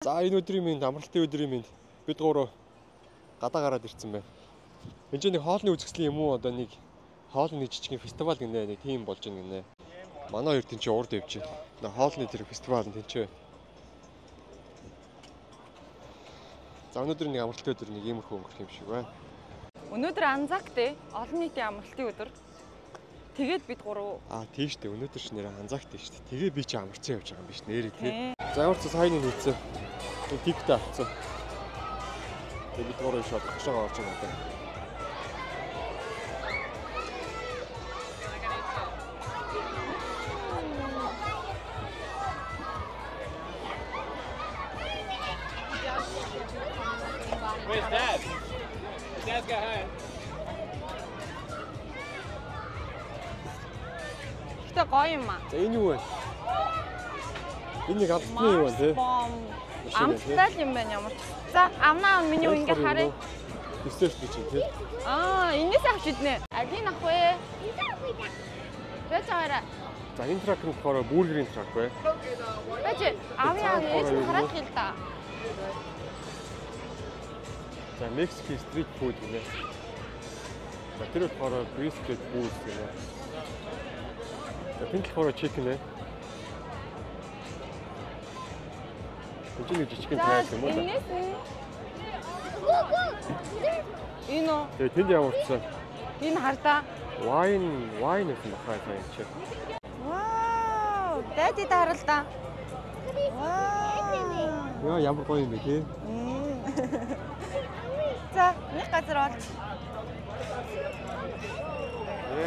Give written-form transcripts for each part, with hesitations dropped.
За энэ өдрийн минь амралтын өдрийн минь бид гурав гадаа гараад ирсэн байна. Энд чинь нэг хоолны үзэсгэлэн юм уу одоо нэг хоолны жижигхэн фестивал гинэ нэг тийм болж байна гинэ. Манай хоёр тэн чинь урд явж байна. Хоолны тэр фестивал нь тэн чинь. За өнөөдөр нэг амралтын өдөр нэг иймэрхүү өнгөрөх юм шиг байна. Өнөөдөр Anzac Day олон нийтийн амралтын өдөр. Тэгээд бид гурав Аа тийм шүү дээ. Өнөөдөр ч нэрээ Anzac Day шүү дээ. Тэгээ би чи амарсан явж байгаа юм биш нэрээ тий. За ямар ч сайн нэг хийцэн. Нэг тикет авцсан. Тэгээд бид гурав шууд багшаага орж байгаа юм. Where's Dad? Dad's got home. Гэтэ гоё юм аа. За энэ юу вэ? Энэ нэг амтны юу вэ тий? Амттай л юм байна ямар ч. За амнаа миний ингэ харъя. Десерт гэж юм тий. Аа энэс авч иднэ. Алийг авах вэ? Байж аваарай. За энэ truck нь болохоор бургерийн truck бай. Байж авъя ээж нь хараад хэл та. За Mexican street food гинэ. За тэр болохоор brisket bulls гинэ. За тэнд болохоор chicken ээ. Энэ нэг жижигхэн truck юм уу? Энэс нь энэ үү? Тэгээ тэнд ямар ч сан. Энэ хардаа. Wine гэсэн бахаа энэ чи. Вау! Daddy дарал да. Вау! Яа ямар гоё юм бэ тий? За нэг газар олж.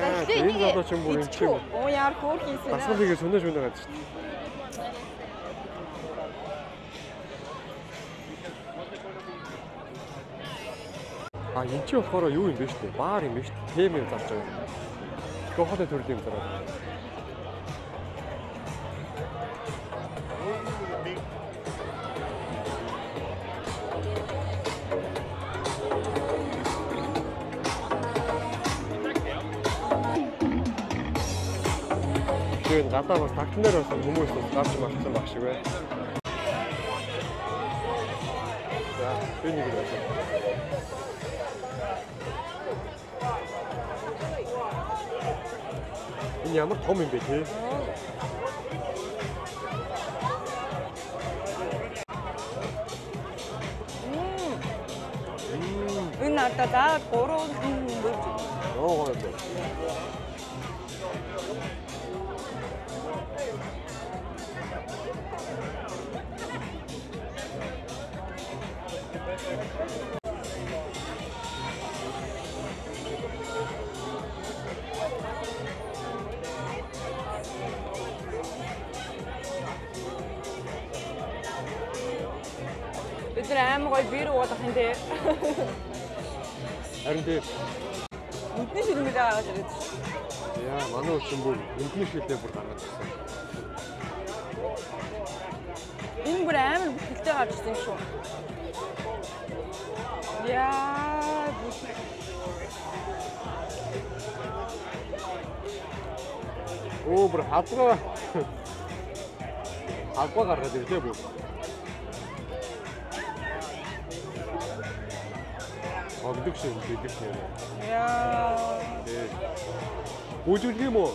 За энэ залуу ч юм бүр юм чи. Оо яар хөөр хийсэн. Дасгалыг сөнөө шөнө газар шүү дээ. А энэ чи болохоор юу юм бэ шүү дээ? Баар юм бэ шүү дээ. Тэм юм зарж байгаа юм. Гохотой төрлийн юм зараад. Тэгээд гадаа бас тагтнаар бас хүмүүс бас гарч марцсан баг шиг байна. За би нэг юм байна. Энэ ямар том юм бэ тий? Энэ надад заавал 3 хүн Оо гоё юм бэ. Бид нар амар гоё бир уугаад ах юм тий. Харин тий. Нүдний шилмэлээ гаргаж ирээд шүү. Яа, манай өвчин бүр нүдний шилээ бүр гаргаж ирсэн. Энэ бүр амар бүтэлтэй гарч ирсэн шүү. Яа, Оо бүр хадгаа. Хадгаа гаргаж ирлээ бүр. Огдог шиг бэлэг нэр. Яа. Тий. Бүжиглэх юм уу?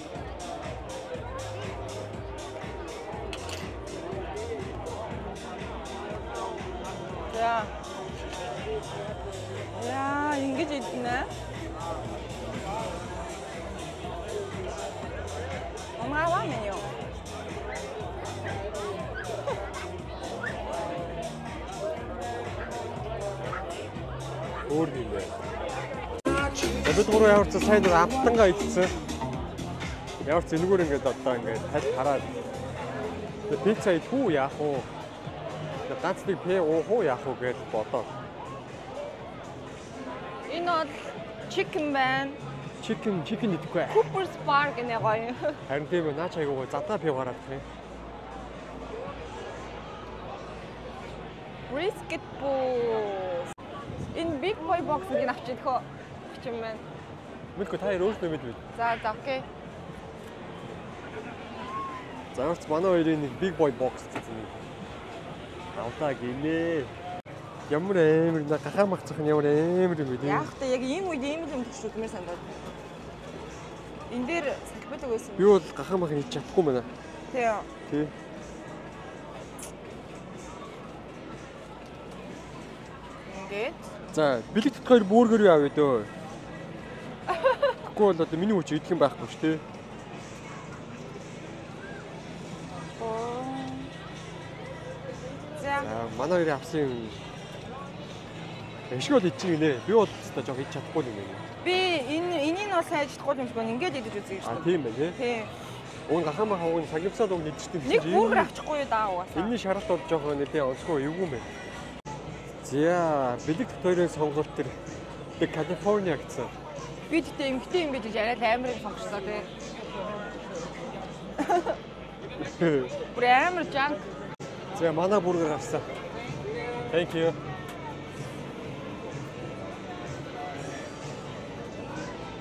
За. Яа, ингэж идэнэ. 엄마 메뉴. Өөр юм байна. За бид гурав ямар ч сайн нэг амттангаа идсэн. Ямар ч энэгээр ингээд одоо ингээд тал хараад пицца идэх үү яах уу? Ганц нэг пэ уух уу яах уу гэж бодоо. Энэ бол chicken байна. Chicken идэхгүй. Cooper's Bar гэнэ гоё. Харин тийм ээ наач айгуу гоё задгаа пив гараад ирэх юм. Brisket balls. Энэ Big Boy Box гэдгийг авч идэх үү? Авч юм байна. Мэдгүй та хоёр өөрсдөө мэдвэ. За за окей. За ямар ч манай хоёрын нэг Big Boy Box гэсэн нэг. Авлаа гинэ. Ямар амар гахаа махцах нь ямар амар юм бэ тийм. Яг та яг ийм үед ийм л юм турш үзмээр санагдаад. Энэ дээр салбилаг байсан. Би бол гахаа мах хийж чадахгүй байна. Тий. Тий. Ингээд. За, бэлэг тот хоёр бүргэр юу авъя дөө. Тэгэхгүй бол одоо миний хүч идэх юм байхгүй шүү дээ. За. Манай хоёрын авсан юм. Ишг бол идчих гинэ. Би бол өстой жоох идчих чадахгүй юм байна. Би энэ энийг бол сайн чадахгүй юм шиг байна. Ингээд идэж үзье гэж. А тийм байна тий. Тий. Уг гахаа махаа уг сагивсаад уг идчихдэг юм. Нэг бүргэр авчихгүй юу даа угаасаа. Энэний шаралт бол жоох нэлээ онцгой эвгүй юм байна. За, бэлэг тот хоёрын сонголт төр тэг Калифорниа гэсэн. Би тэгтээ эмгтэй юм гэж арай л амар юм сонгочлоо тий. Бүр амар junk. За, манай бүргэр авсан. Thank you.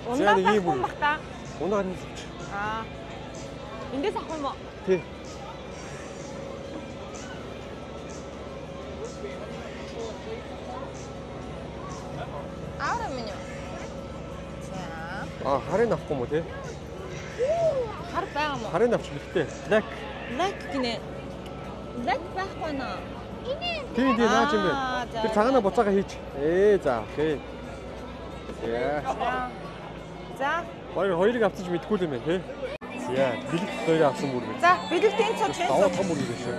Унаа авах юм бах та. Унаа нэг авч. Аа. Эндээс авах юм уу? Тий. Аара минь. За. Аа, харыг авахгүй юм уу тий? Хар байгаа юм уу? Харыг авч бэлтээ. Black. Black гинэ. Black байхгүй наа. Тийм тийм наач юм бэ. Тэр цагаанаа буцаага хийж. За, окей. За. За. Хоёр хоёрыг авчиж мэдгүй юм байна тий. За, бэлэгт хоёрыг авсан бүр гэж. За, бэлэгт энэ цуг энэ цуг том бүр гэж шүү.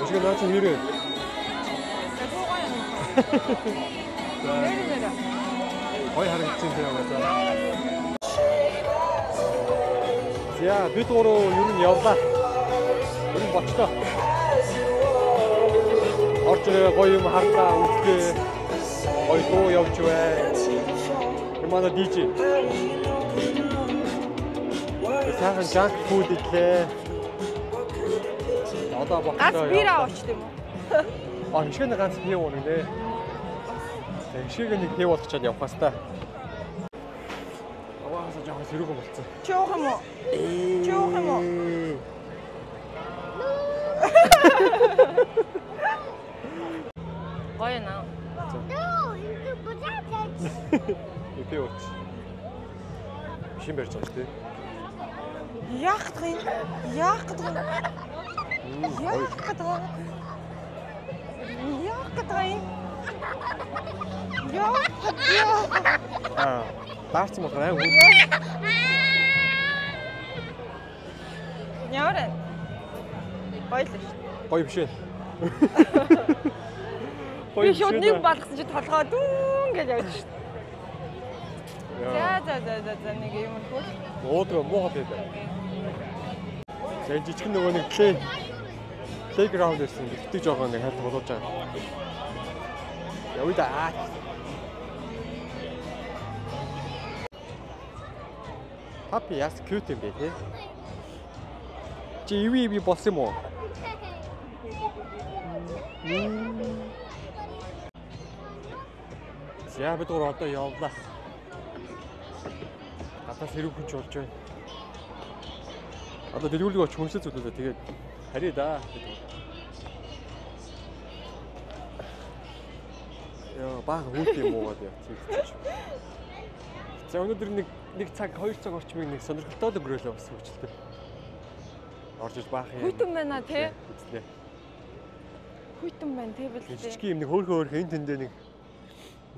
Өшгөө наа чи хэрэг. За. Нэр. Гой харагдсан тийм аа. За, бид гурав ер нь явлаа. Ер нь бочлоо. Орж ирээ гоё юм харлаа үзлээ. Гоё дуу явж бай. Манай DJ. Сайхан junk food идлээ. Одоо бочлоо. Ганц бир аваач тийм үү? А хишгэ нэг ганц пив уuna гинэ. Хишгэ нэг пив болгочоод явах хэвээр. Аваасаа жоохон сэрүүхэн болцсон. Чи уух юм уу? Чи уух юм уу? Гоё наа. Пив ууч. Шин барьж байгаа шүү дээ. Яах гэдэг юм? Яах гэдэг юм? Яах гэдэг юм? Яах гэдэг юм? Яах гэдэг юм? Аа, даарсан болохоор ай хүү. Ямар вэ? Гоё л шүү. Гоё биш ээ. Би шууд нэг балгасан чи толгой дүүн гэж явж шүү. За за за за за нэг юм хөл. Уудаг муухай пив. За энэ жижигэн нөгөө нэг playground байсан. Бэлтгэж байгаа нэг хайр тоглож байгаа. Явъя да. Папи яс cute юм бэ те? Чи иви иви болсон юм уу? За бид гур одоо явлаа. Гадаа сэрүүхэн ч болж байна. Одоо дэлгүүрлэг очих хүнсээ зүйлээ тэгээд харъя да. Яа, бага хүүт юм уугаад явчих. За өнөөдөр нэг цаг, 2 цаг орчмыг нэг сонирхолтой өнгөрөөлөө бас хөвчлээ. Орж иж баах юм. Хүйтэн байна тий. Үзлээ. Хүйтэн байна тий бэлээ. Жижиг юм нэг хөөрхөн хөөрхөн энэ тэндээ нэг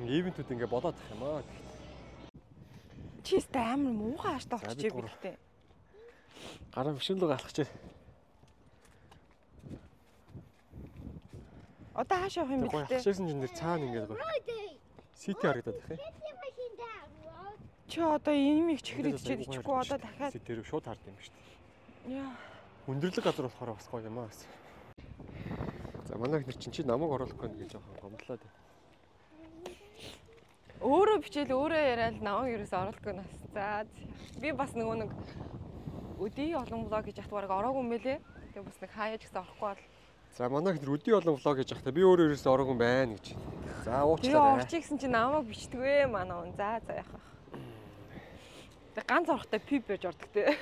ивентүүд ингээ болоод тах юм аа. Чи өстэй амар муухай ааштай болчихжээ бэлээ. Гараа машин руу галах чи. Одоо хаашаа явах юм бэ? Гоё хашаасан чинь нэр цаана ингээд гоё. Сити харагдаад байх юм. Чи одоо ийм их чихэр идчихэд ичихгүй одоо дахиад сити рүү шууд хард юм шүү дээ. Яа. Өндөрлөг газар болохоор бас гоё юм аа гэсэн. За манай их нэр чинь чи намайг оруулахгүй гэж жоохон гомдлоо дээ. Өөрөө бичээл өөрөө яриад намайг ерөөсөө оруулахгүй нас. За би бас нөгөө нэг өдий олон влог гэж яхад бараг ороогүй юм байлээ. Тэгээ бас нэг хаяа ч гэсэн орохгүй бол. За манай их нэр өдий олон влог гэж яхад би өөрөө ерөөсөө ороогүй юм байна гэж. За уучлаарай. Би орчих гэсэн чинь намайг бичдэгвэ манай хүн. За за яах вэ? Тэг ганц орохтой пип байж ордог те.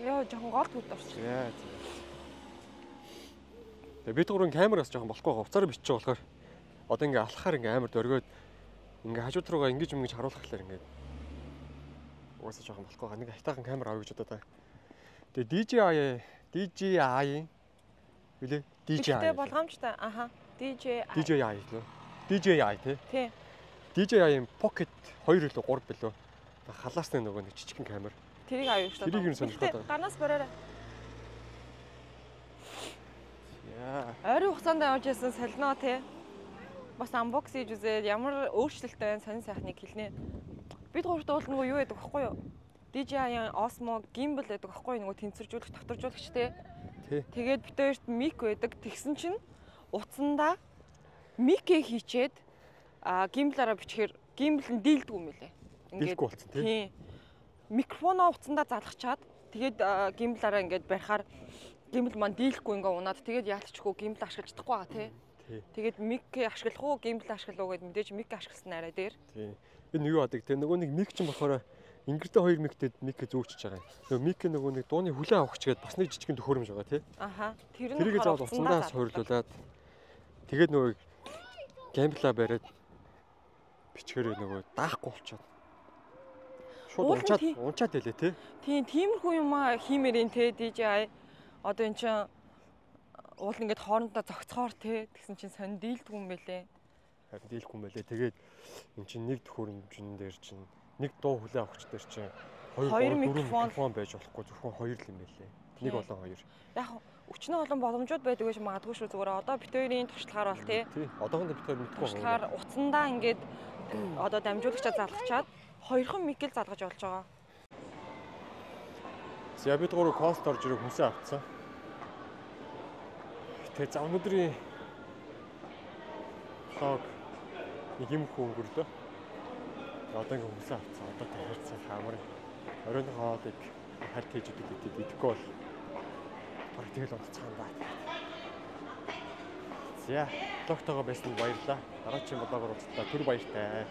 Йоо, жоохон гол төвд орчих. За. Тэгээ бид гурван камераас жоохон болохгүй байгаа. Уцаараа бичиж байгаа болохоор одоо ингээ алхахаар ингээ амар дөргөөд ингээ хажууд руугаа ингэж ингэж харуулхлаар ингээ угаасаа жоохон болохгүй байгаа. Нэг хайтаахан камер авъя гэж бодоод байгаа. Тэгээ DJI билээ? DJI. Гэхдээ болгоомжтой. Аха. DJI. DJI лөө. DJI тий. Тий. DJI-ийн Pocket 2 илүү 3 билүү. Халаасны нөгөө нэг жижигхэн камер. Тэрийг авъя гэж бодоод. Тэрийг юм сонирхоод байгаа. Гарнаас бариарай. Яа. Ойрын хугацаанд явж исэн солино тий. Бас unbox хийж үзээд ямар өөрчлөлттэй байна сонин сайхныг хэлнэ. Бид гуравт уул нөгөө юу гэдэг вэ юу? DJI-ийн Osmo gimbal гэдэг байхгүй нөгөө тэнцвэржүүлэх, тогтворжуулагч тий. Тий. Тэгээд бид хоёрт mic байдаг. Тэгсэн чинь утсандаа mic-ээ хийчээд gimbal-аараа бичгээр gimbal нь дийлдэг юм лээ. Дийлэхгүй болсон тий. Тий. Микрофоноо утсандаа залгачаад тэгээд gimbal-аараа ингээд барихаар gimbal маань дийлэхгүй ингээ унаад тэгээд яалтчгүй gimbal ашиглаж чадахгүй байгаа тий. Тий. Тэгээд mic ашиглах уу, gimbal ашиглах уу гэд мэдээж mic ашигласан арай дээр. Тий. Энэ юу адаг те нөгөө нэг mic чинь болохоор ингэртэй хоёр mic-тэй mic зүүчж байгаа юм. Нөгөө mic нөгөө нэг дууны хүлээ авах гээд бас нэг жижигэн төхөөрөмж байгаа тий. Аха. Тэр нь Тэрийг заавал утсандаа суурлуулад тэгээд нөгөө gimbal-аа бариад бичгээрээ нөгөө даахгүй болчиход. Шууд Уул нь унчаад тий. унчаад байлээ тий. Тийм, тиймэрхүү юм аа хиймээр юм те DJI. Одоо эн чинь уул ингээд хоорондоо зогцохоор те тэгсэн чинь сонь дийлдэг юм бэлээ. Харин дийлэхгүй юм байлээ. Тэгээд эн чинь нэг төхөөрөмжн дээр чинь нэг дуу хүлээ авахч дээр чинь 2 Хоёр 3 4 микрофон. микрофон байж болохгүй зөвхөн хоёр л юм байлээ. Нэг Тий. болон хоёр. Яг өчнөө олон боломжууд байдаг гэж магадгүй шүү зүгээр. Одоо бит хоёрын туршлагаар бол те Тий. Одоохондоо бит хоёр мэдэхгүй туршлагаар утсандаа ингээд одоо дамжуулагчаа залгачаад хоёрхан микэл залгаж болж байгаа. За бид гурав кост орж ирэх хүнсээ авцсан. Тэгээ за өнөөдрийн влог нэг юм хүү өнгөрлөө. Одоо ингээ хүнсээ авцсан. Одоо дахиад сайхан амар оройн хоолыг харт хийж идэг гэдэг идэхгүй бол бараг тэгэл унтцгаан да. За влогтойгоо байсан баярлалаа. Дараагийн влогоор уулзлаа. Түр баяртай.